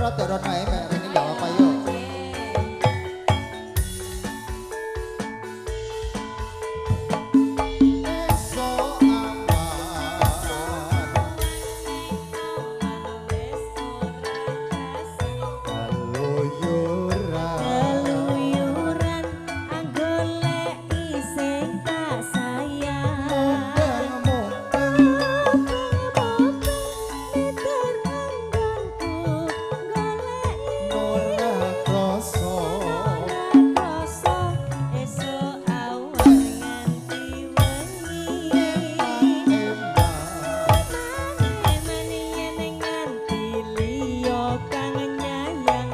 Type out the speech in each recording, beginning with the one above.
Rada rono ae mek rene enggak apa-apa yo. Esuk awan Wis ora krasan keluyuran keluyuran anggoleki sing tak sayang. Mubeng-mubeng Miter anggonku goleki ora krasa ora krasa esuk awan nganti wengi. Eman Eman yen nganti liya kang nyayang.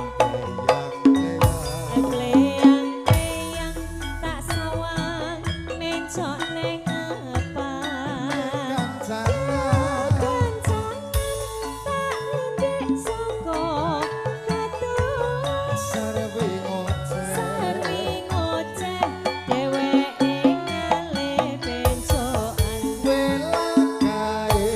Leyang Kleyang-kleyang tak sawang mencok neng ngepang. Kancanan Kancanan tak rindik saka katus. Sarwi ngoceh Sarwi ngoceh dheweke ngalih bencokan. Welakae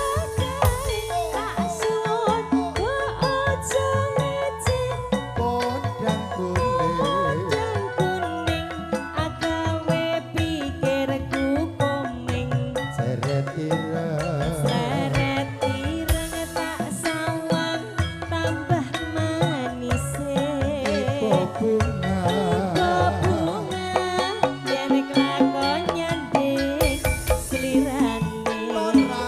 Kae tak suwun kok aja ngeceh. Podang kuning Podang kuning agawe pikirku koming. Seret ireng Seret ireng tak sawang tambah manise. Tiba bunga Tiba bunga yen kelakon nyanding slirane. Ora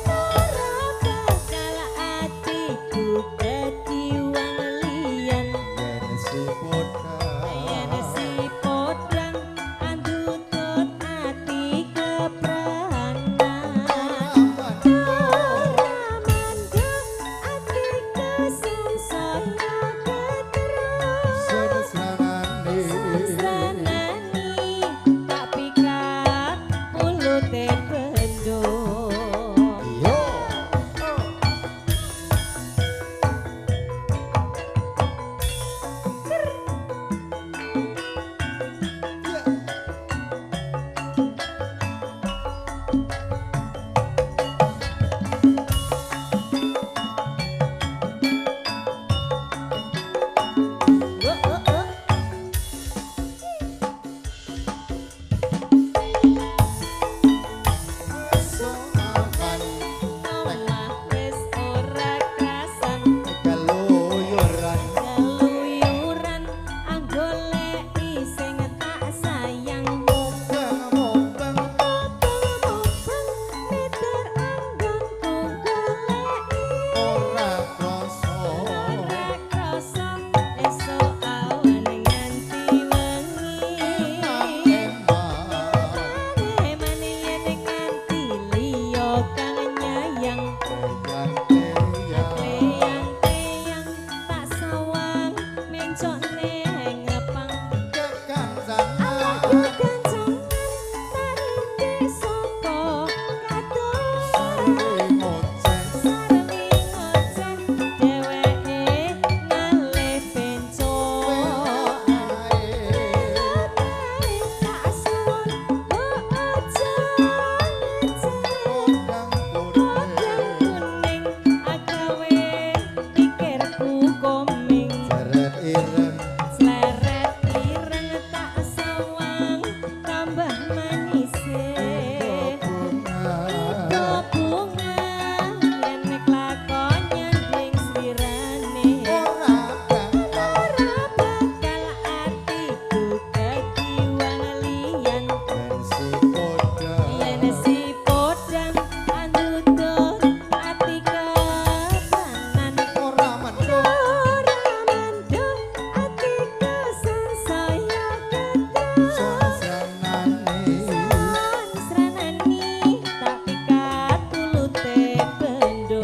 Ora bakal atiku kekiwang liyan. Yen si podang Yen si podang andutut ati kepranan. Ora mendho ati kesangsaya keterus. Sensranani Sranani tak pikat mulute bendo. Yo. Oh, oh, oh. Esuk awan Omah wis ora krasan keluyuran keluyuran anggoleki sing tak sayang. Mubeng-mubeng Mubeng-mubeng miter anggonku goleki. Ora krasa Ora krasa esuk awan nganti wengi. Eman Eman yen nganti liya kang nyayang. Leyang-leyang Kleyang-kleyang tak sawang mencok neng ngepang. Kekancanan Kekancanan tak rindik saka katus. Sarwi ngoceh Sarwi ngoceh dheweke ngalih bencok. Welakae Kae tak suwun kok aja ngeceh. Podang Podang kuning kuning agawe pikirku koming. Seret ireng Sleret ireng tak sawang tambah manise. Bunga Tiba bunga yen kelakon nyanding slirane. Ora bakal Ora bakal atiku kekiwang liyan. Yen si podang Yen si podang andutut ati kepanan. Ora mendho Ora mendho ati kesangsaya ketrus. Sensranani Sranani tak pikat tulute bendo.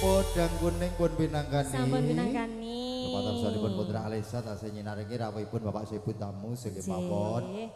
Podang kuning pun pinangkani. Sampun pinangkani. Kepatan sampun Putra Alisa tasih nyinarengi rawuhipun Bapak Sibun tamu sing kemawon.